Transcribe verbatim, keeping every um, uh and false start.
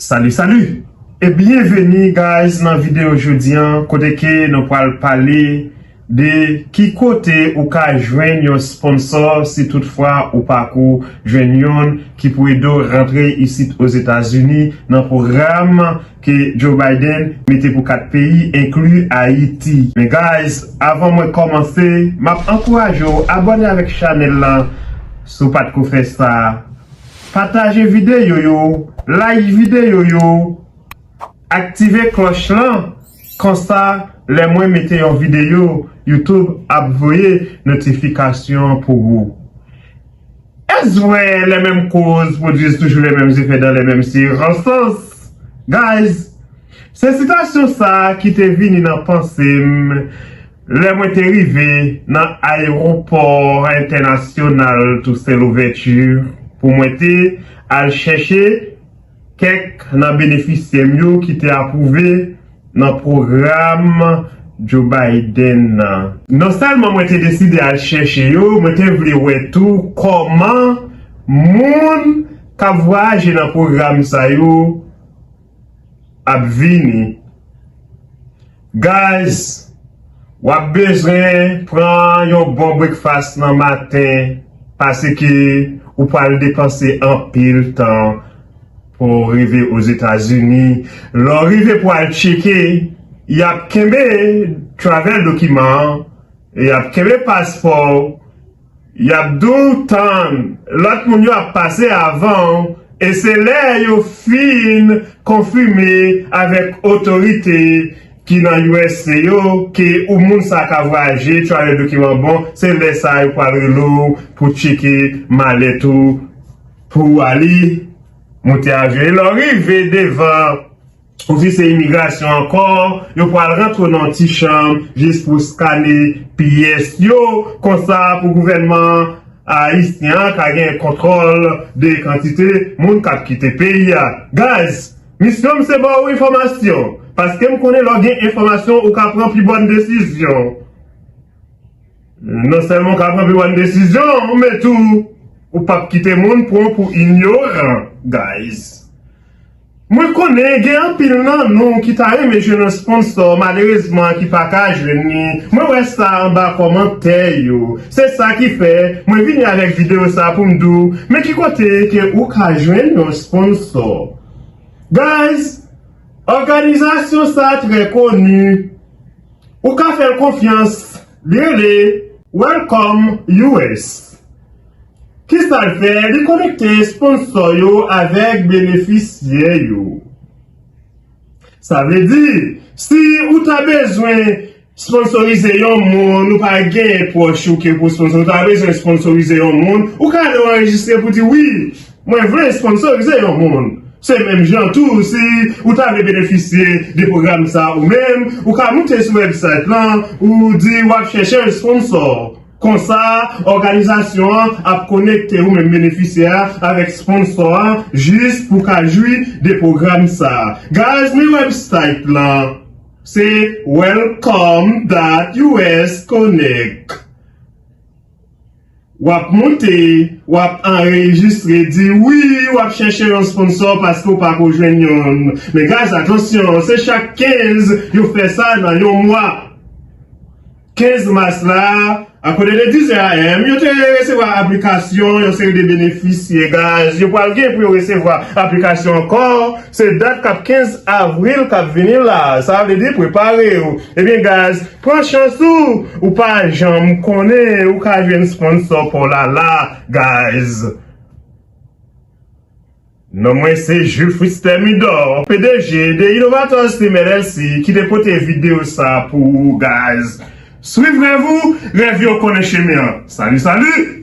Salut, salut! E byenveni, guys, nan videyo jodi an, kote ke nou pral pale de ki kote ou ka jwenn yon sponsor si toutfwa ou pako jwenn youn ki pou ede w rantre isit Ozetazini nan pwogram ke Joe Biden mete pou kat peyi, enkli Ayiti. Men guys, avan mwen kòmanse, m ap ankouraje w abòne avèk chanèl lan si w pa t ko fè sa. Pataje videyo yo, like videyo yo, aktive klòch lan, konsa lè mwen mete yon videyo, YouTube ap voye notifikasyon pou ou. Èske vrè les mêmes causes produisent toujours les mêmes effets dans les mêmes circonstances? Guys, se sitasyon sa a ki te vini nan panse m lè mwen te rive nan ayewopò entènasyonal Toussaint Louverture pou mwen te al chèche kèk nan benefisyè m yo ki te apwouve nan pwogram Joe Biden nan. Non sèlman mwen te deside al chèche yo, mwen te vle wè tou kòman moun k ap vwayaje nan pwogram sa yo ap vini. Guys, w ap bezwen pran yon bon breakfast nan maten, paske ou pral depanse anpil tan pou w rive Ozetazini. Lè w rive pou al tcheke, y ap kenbe travel dokiman an, y ap kenbe paspò w, y ap di w tann, lòt moun yo ap pase avan w, e se lè yo fin konfime avèk otorite ki nan U S A yo ke ou moun sa ka vwayaje, travel dokiman bon, se lè sa yo pral rele w pou tcheke malèt ou pou w ale monte avyon. E lè w rive devan ofisye imigrasyon ankò, yo pral rantre w nan yon ti chanm jis pou skane pyès yo, konsa pou gouvènman ayisyen an ka gen kontwòl de kantite moun k ap kite peyi a. Guys, misyon m se ba w enfòmasyon, paske m konnen lè w gen enfòmasyon, ou ka pran pi bòn desizyon. Non sèlman w ka pran pi bòn desizyon, men tou, ou p ap kite moun pran w pou inyoran, guys. Mwen konnen gen anpil nan nou ki ta renmen jwenn yon sponsor, malerezman ki pa ka jwenn li. Mwen wè sa anba kòmantè yo. Se sa ki fè mwen vini avèk videyo sa pou m di w, men ki kote ke ou ka jwenn yon sponsor. Guys, òganizasyon sa trè koni. Ou ka fè l konfyans, li rele Welcome U S. Kisa l fè? Li konekte sponsor yo avèk benefisyè yo. Sa vle di, si ou ta bezwen sponsorize yon moun, ou pa gen pwòch ou ke pou sponsor, ou ta bezwen sponsorize yon moun, ou ka ale anrejistre pou di, wi, mwen vle sponsorize yon moun. Se menm jan tou, si ou ta vle benefisye de pwogram sa ou menm, ou ka moute sou website lan, ou di w ap chèche yon sponsor. Konsa, òganizasyon an ap konekte ou menm benefisyè a avèk sponsor an jis pou ka jwi de pwogram sa. Guys, men website lan, se welcome dot U S connect. W ap moute, w ap anrejistre, di wi, w ap chèche yon sponsor paske w pako jwenn youn. Men guys, atansyon, se chak kenz yo fè sa nan yon mwa. Kenz mas la, akote de diz è a m, yo te resevwa aplikasyon yon seri de benefisyè, guys. Yo pral gen pou yo resevwa aplikasyon ankò. Se dat k ap kenz avril k ap vini la. Sa vle di, prepare w. Ebyen, guys, pran chans ou, ou pa janm konnen ou ka jwenn sponsor pa w la la, guys. Non mwen se Jules Fritz Thermidor, P D G de Innovators Team L L C ki te pote videyo sa pou ou, guys. Swiv rèv ou, rèv yo konnen chemen an. Salut, salut!